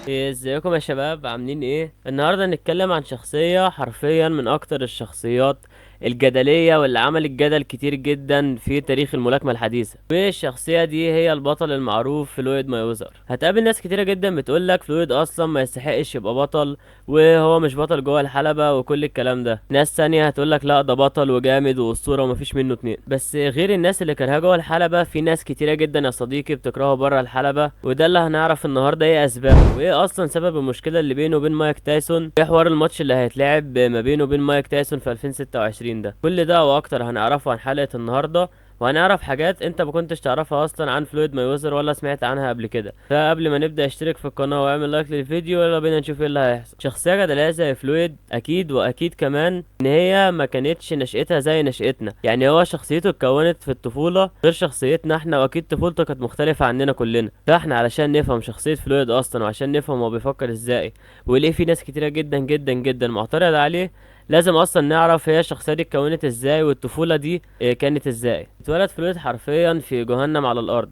ازيكم يا شباب، عاملين ايه؟ النهارده هنتكلم عن شخصية حرفيا من اكتر الشخصيات الجدلية واللي عملت جدل كتير جدا في تاريخ الملاكمة الحديثة، والشخصية دي هي البطل المعروف فلويد مايوزر. هتقابل ناس كتيرة جدا بتقولك فلويد اصلا ما يستحقش يبقى بطل وهو مش بطل جوه الحلبة وكل الكلام ده. ناس تانية هتقولك لا ده بطل وجامد واسطورة ومفيش منه اتنين. بس غير الناس اللي كرهاه جوه الحلبة، في ناس كتيرة جدا يا صديقي بتكرهه بره الحلبة، وده اللي هنعرف النهارده ايه اسبابه وايه اصلا سبب المشكلة اللي بينه وبين مايك تايسون، ايه حوار الماتش اللي هيتلعب ما بينه وبين مايك تايسون في 2026 ده. كل ده واكتر هنعرفه عن حلقة النهارده، وهنعرف حاجات انت ما كنتش تعرفها اصلا عن فلويد مايوزر ولا سمعت عنها قبل كده. فقبل ما نبدا اشترك في القناة واعمل لايك للفيديو، يلا بينا نشوف ايه اللي هيحصل. شخصية جدلية زي فلويد اكيد واكيد كمان ان هي ما كانتش نشأتها زي نشأتنا، يعني هو شخصيته اتكونت في الطفولة غير شخصيتنا احنا، واكيد طفولته كانت مختلفة عننا كلنا. فاحنا علشان نفهم شخصية فلويد اصلا وعشان نفهم هو بيفكر ازاي وليه في ناس كتيرة جدا جدا جدا معترضة عليه، لازم اصلا نعرف هي الشخصية دي اتكونت ازاي والطفوله دي كانت ازاي. اتولد فلويد حرفيا في جهنم على الارض،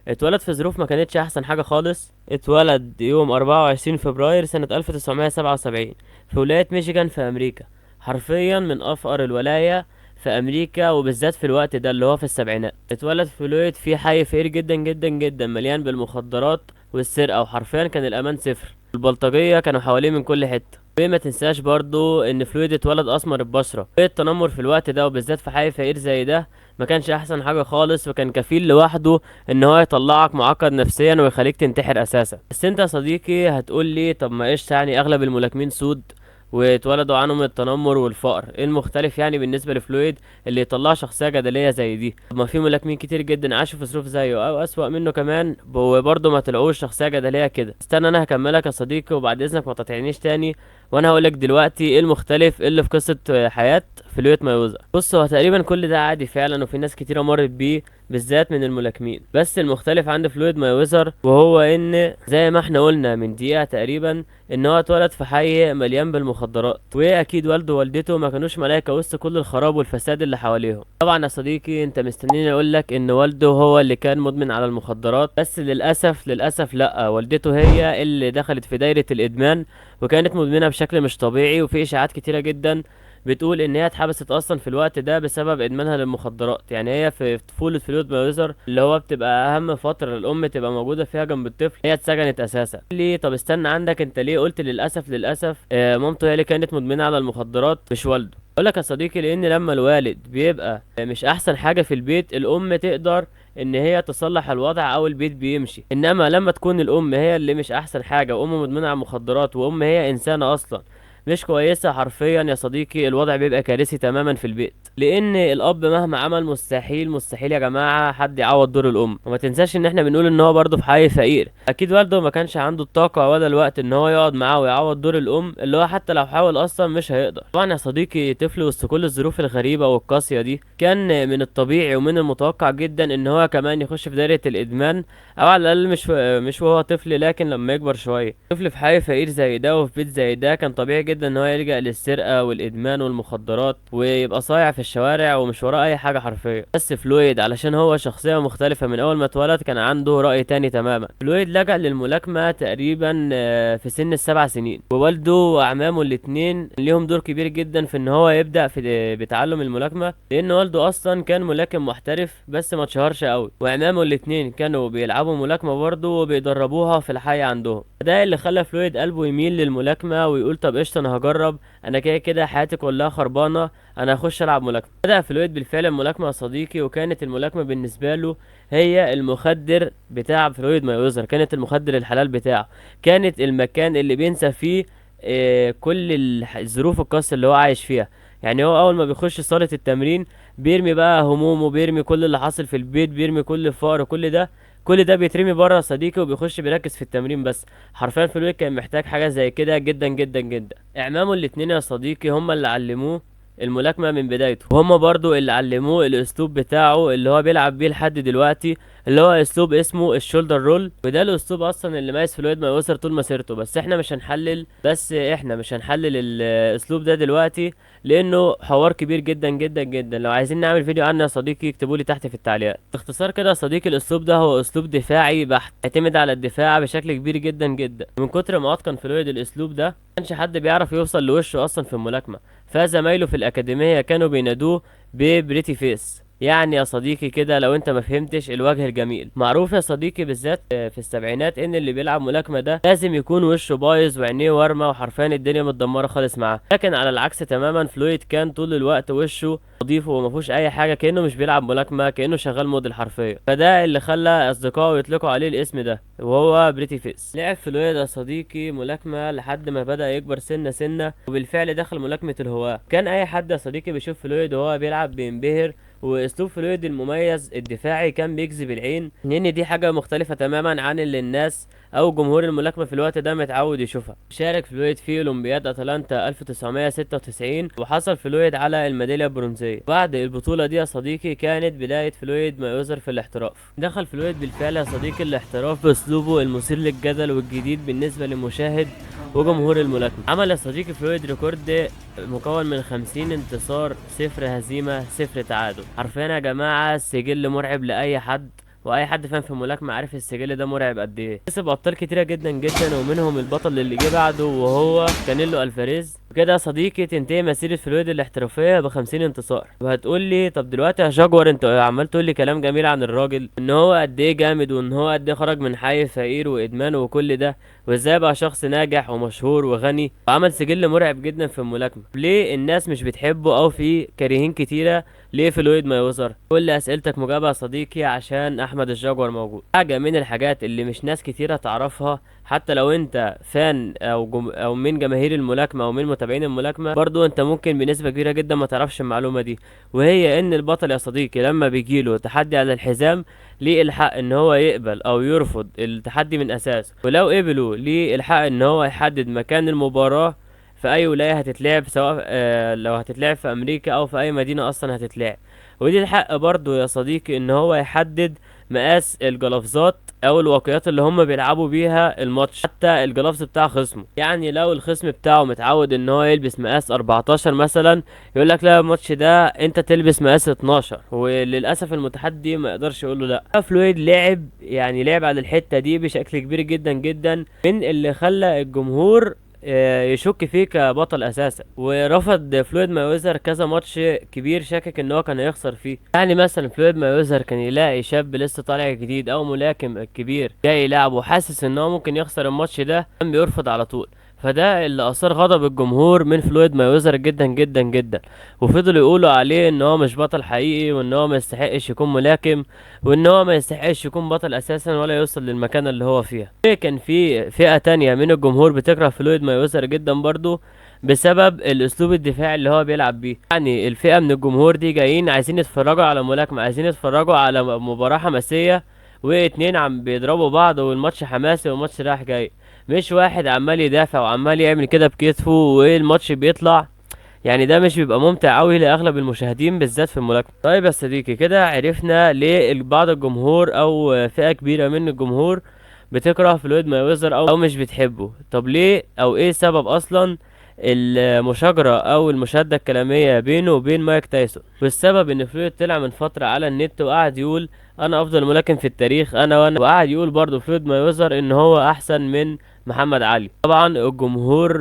اتولد في ظروف ما كانتش احسن حاجة خالص. اتولد يوم 24 فبراير سنة 1977 في ولاية ميشيغان في امريكا، حرفيا من افقر الولاية في امريكا، وبالذات في الوقت ده اللي هو في السبعينات. اتولد فلويد في حي فقير جدا جدا جدا مليان بالمخدرات والسرقة، وحرفيا كان الامان صفر، البلطجيه كانوا حواليه من كل حتة. وما تنساش برضو ان فلويد اتولد اسمر البشرة، التنمر في الوقت ده وبالذات في حي فقير زي ده ما كانش احسن حاجة خالص، وكان كفيل لوحده ان هو يطلعك معقد نفسيا ويخليك تنتحر اساسا. بس انت يا صديقي هتقول لي طب ما ايش يعني اغلب الملاكمين سود واتولدوا عنهم التنمر والفقر، ايه المختلف يعني بالنسبة لفلويد اللي يطلع شخصية جدلية زي دي؟ طب ما في ملاكمين كتير جدا عاشوا في ظروف زيه او اسوأ منه كمان وبرضه ما طلعوش شخصية جدلية كده. استنى انا هكملك يا صديقي وبعد اذنك ما تقاطعنيش تاني، وانا هقولك دلوقتي ايه المختلف ايه اللي في قصة حياة فلويد مايوزر. بص هو تقريبا كل ده عادي فعلا وفي ناس كتيرة مرت بيه بالذات من الملاكمين، بس المختلف عند فلويد مايوزر وهو ان زي ما احنا قلنا من دقيقة تقريبا ان هو اتولد في حي مليان بالمخدرات، واكيد والده ووالدته ما كانوش ملايكة وسط كل الخراب والفساد اللي حواليهم. طبعا يا صديقي انت مستنيني اقول لك ان والده هو اللي كان مدمن على المخدرات، بس للاسف للاسف لا، والدته هي اللي دخلت في دايرة الادمان وكانت مدمنه بشكل مش طبيعي، وفي اشاعات كتيرة جدا بتقول ان هي اتحبست اصلا في الوقت ده بسبب ادمانها للمخدرات. يعني هي في طفولة فلويد مايوزر اللي هو بتبقى اهم فترة الام تبقى موجودة فيها جنب الطفل، هي اتسجنت اساسا. ليه؟ طب استنى عندك، انت ليه قلت للاسف للاسف؟ مامته هي اللي كانت مدمنه على المخدرات مش والده. اقول لك يا صديقي لان لما الوالد بيبقى مش احسن حاجة في البيت الام تقدر ان هي تصلح الوضع او البيت بيمشي، انما لما تكون الام هي اللي مش احسن حاجة وام مدمنه على المخدرات وام هي انسانه اصلا مش كويسة، حرفيا يا صديقي الوضع بيبقى كارثي تماما في البيت، لان الاب مهما عمل مستحيل مستحيل يا جماعة حد يعوض دور الام. وما تنساش ان احنا بنقول ان هو برضه في حي فقير، اكيد والده ما كانش عنده الطاقة ولا الوقت ان هو يقعد معاه ويعوض دور الام اللي هو حتى لو حاول اصلا مش هيقدر. طبعا يا صديقي طفل وسط كل الظروف الغريبة والقاسية دي كان من الطبيعي ومن المتوقع جدا ان هو كمان يخش في دايرة الادمان، او على الاقل مش وهو طفل لكن لما يكبر شوية. طفل في حي فقير زي ده وفي بيت زي ده كان طبيعي جدا ان هو يلجأ للسرقة والادمان والمخدرات ويبقى صايع في الشوارع ومش وراه اي حاجة حرفيا. بس فلويد علشان هو شخصية مختلفة من اول ما اتولد كان عنده رأي تاني تماما. فلويد لجأ للملاكمة تقريبا، في سن ال7 سنين، ووالده واعمامه الاتنين ليهم دور كبير جدا في ان هو يبدأ بتعلم الملاكمة، لان والده اصلا كان ملاكم محترف بس ما اتشهرش قوي، واعمامه الاتنين كانوا بيلعبوا ملاكمة برضه وبيدربوها في الحي عندهم. ده اللي خلى فلويد قلبه يميل للملاكمة ويقول طب قشطة انا هجرب، انا كده كده حياتي كلها خربانة، انا هخش العب ملاكمة. بدأ فلويد بالفعل الملاكمة يا صديقي، وكانت الملاكمة بالنسبة له هي المخدر بتاع فلويد مايوزر، كانت المخدر الحلال بتاعه، كانت المكان اللي بينسى فيه، كل الظروف القاسية اللي هو عايش فيها. يعني هو اول ما بيخش صالة التمرين بيرمي بقى همومه، بيرمي كل اللي حاصل في البيت، بيرمي كل الفقر، كل ده كل ده بيترمي بره يا صديقي، وبيخش بيركز في التمرين بس. حرفيا فلويد كان محتاج حاجة زي كده جدا جدا جدا. اعمامه الاتنين يا صديقي هما اللي علموه الملاكمة من بدايته، وهم برضو اللي علموه الاسلوب بتاعه اللي هو بيلعب بيه لحد دلوقتي، اللي هو اسلوب اسمه ال shoulder roll. وده الاسلوب اصلا اللي ميز فلويد مايوزر طول مسيرته. بس احنا مش هنحلل الاسلوب ده دلوقتي لانه حوار كبير جدا جدا جدا. لو عايزين نعمل فيديو عنه يا صديقي اكتبوا لي تحت في التعليقات. باختصار كده يا صديقي، الاسلوب ده هو اسلوب دفاعي بحت، يعتمد على الدفاع بشكل كبير جدا جدا. من كتر ما اتقن فلويد الاسلوب ده ما كانش حد بيعرف يوصل لوشه اصلا في الملاكمة، فزمايله في الاكاديمية كانوا بينادوه ب Pretty Face. يعني يا صديقي كده لو انت ما فهمتش، الوجه الجميل. معروف يا صديقي بالذات في السبعينات ان اللي بيلعب ملاكمة ده لازم يكون وشه بايظ وعينيه وارمه وحرفيا الدنيا متدمره خالص معاه. لكن على العكس تماما، فلويد كان طول الوقت وشه نظيف وما فيهوش اي حاجة، كانه مش بيلعب ملاكمة، كانه شغال موديل حرفيا. فده اللي خلى اصدقائه يطلقوا عليه الاسم ده وهو Pretty Face. لعب فلويد يا صديقي ملاكمة لحد ما بدا يكبر سنة سنة، وبالفعل دخل ملاكمة الهواه. كان اي حد يا صديقي بيشوف فلويد وهو بيلعب بينبهر، واسلوب فلويد المميز الدفاعي كان بيجذب العين، لان دي حاجة مختلفة تماما عن اللي الناس او جمهور الملاكمة في الوقت ده متعود يشوفها. شارك فلويد في اولمبياد اتلانتا 1996 وحصل فلويد على الميداليه البرونزيه. بعد البطولة دي يا صديقي كانت بداية فلويد مايوزر في الاحتراف. دخل فلويد بالفعل يا صديقي الاحتراف باسلوبه المثير للجدل والجديد بالنسبة للمشاهد وجمهور الملاكمة. عمل يا صديقي فلويد record مكون من 50 انتصار، 0 هزيمة، 0 تعادل. حرفيا يا جماعة سجل مرعب لاي حد، واي حد فاهم في الملاكمة عارف السجل ده مرعب قد ايه. كسب ابطال كتيرة جدا جدا، ومنهم البطل اللي جه بعده وهو كانيلو الفاريز. وكده يا صديقي تنتهي مسيره فلويد الاحترافية ب 50 انتصار. وهتقول لي طب دلوقتي يا جاكوار انت عمال تقول لي كلام جميل عن الراجل ان هو قد ايه جامد، وان هو قد ايه خرج من حي فقير وادمان وكل ده، وازاي بقى شخص ناجح ومشهور وغني وعمل سجل مرعب جدا في الملاكمة، ليه الناس مش بتحبه او في كارهين كتيرة ليه فلويد مايوزر؟ كل اسئلتك مجابه يا صديقي عشان احمد الجاكوار موجود. حاجة من الحاجات اللي مش ناس كتيرة تعرفها حتى لو انت fan او من جماهير الملاكمة او من متابعين الملاكمة، برضو انت ممكن بنسبة كبيرة جدا ما تعرفش المعلومة دي، وهي ان البطل يا صديقي لما بيجيله تحدي على الحزام ليه الحق ان هو يقبل او يرفض التحدي من اساسه، ولو قبله ليه الحق ان هو يحدد مكان المباراة في اي ولاية هتتلعب، سواء لو هتتلعب في امريكا او في اي مدينة اصلا هتتلعب. وليه الحق برضو يا صديقي ان هو يحدد مقاس الجلافزات او الواقيات اللي هم بيلعبوا بيها الماتش، حتى ال gloves بتاع خصمه. يعني لو الخصم بتاعه متعود ان هو يلبس مقاس 14 مثلا، يقول لك لا الماتش ده انت تلبس مقاس 12، وللاسف المتحدي ما يقدرش يقول له لا. فلويد لعب على الحتة دي بشكل كبير جدا جدا، من اللي خلى الجمهور يشك فيه كبطل اساسا. ورفض فلويد مايوزر كذا ماتش كبير شاكك ان هو كان هيخسر فيه. يعني مثلا فلويد مايوزر كان يلاقي شاب لسه طالع جديد او ملاكم كبير جاي يلعب وحاسس ان هو ممكن يخسر الماتش ده، كان بيرفض على طول. فده اللي اثار غضب الجمهور من فلويد مايوزر جدا جدا جدا، وفضلوا يقولوا عليه ان هو مش بطل حقيقي، وان هو ما يستحقش يكون ملاكم، وان هو ما يستحقش يكون بطل اساسا ولا يوصل للمكانه اللي هو فيها. كان في فئة تانية من الجمهور بتكره فلويد مايوزر جدا برضو بسبب الاسلوب الدفاعي اللي هو بيلعب بيه. يعني الفئة من الجمهور دي جايين عايزين يتفرجوا على ملاكمة، عايزين يتفرجوا على مباراة حماسية واتنين عم بيضربوا بعض والماتش حماسي والماتش رايح جاي، مش واحد عمال يدافع وعمال يعمل كده بكتفه والماتش بيطلع. يعني ده مش بيبقى ممتع قوي لاغلب المشاهدين بالذات في الملاكمة. طيب يا صديقي كده عرفنا ليه بعض الجمهور او فئة كبيرة من الجمهور بتكره فلويد مايوزر او مش بتحبه. طب ليه او ايه سبب اصلا المشاجرة او المشادة الكلامية بينه وبين مايك تايسون؟ والسبب ان فلويد طلع من فترة على النت وقعد يقول انا افضل ملاكم في التاريخ، انا وانا، وقعد يقول برضه فلويد مايوزر ان هو احسن من محمد علي. طبعا الجمهور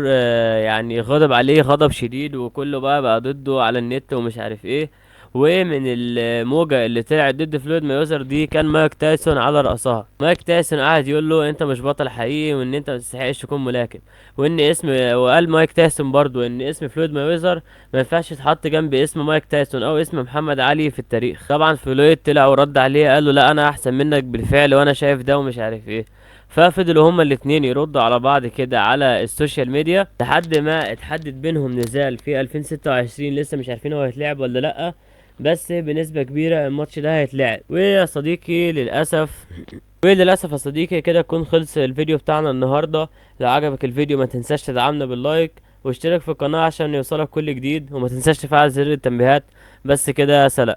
غضب عليه غضب شديد، وكله بقى ضده على النت ومش عارف ايه. ومن الموجة اللي طلعت ضد فلويد مايوزر دي كان مايك تايسون على رأسها. مايك تايسون قعد يقول له انت مش بطل حقيقي، وان انت ما تستحقش تكون ملاكم، وان اسم، وقال مايك تايسون برضو ان اسم فلويد مايوزر ما ينفعش يتحط جنب اسم مايك تايسون او اسم محمد علي في التاريخ. طبعا فلويد طلع ورد عليه قال له لا انا احسن منك بالفعل وانا شايف ده ومش عارف ايه. ففضلوا هما الاتنين يردوا على بعض كده على ال social media لحد ما اتحدد بينهم نزال في 2026، لسه مش عارفين هو هيتلعب ولا لأ، بس بنسبة كبيرة الماتش ده هيتلعب. ويا صديقي للأسف يا صديقي كده يكون خلص الفيديو بتاعنا النهاردة. لو عجبك الفيديو ما تنساش تدعمنا بال like واشترك في القناة عشان يوصلك كل جديد، وما تنساش تفعل زر التنبيهات. بس كده، سلام.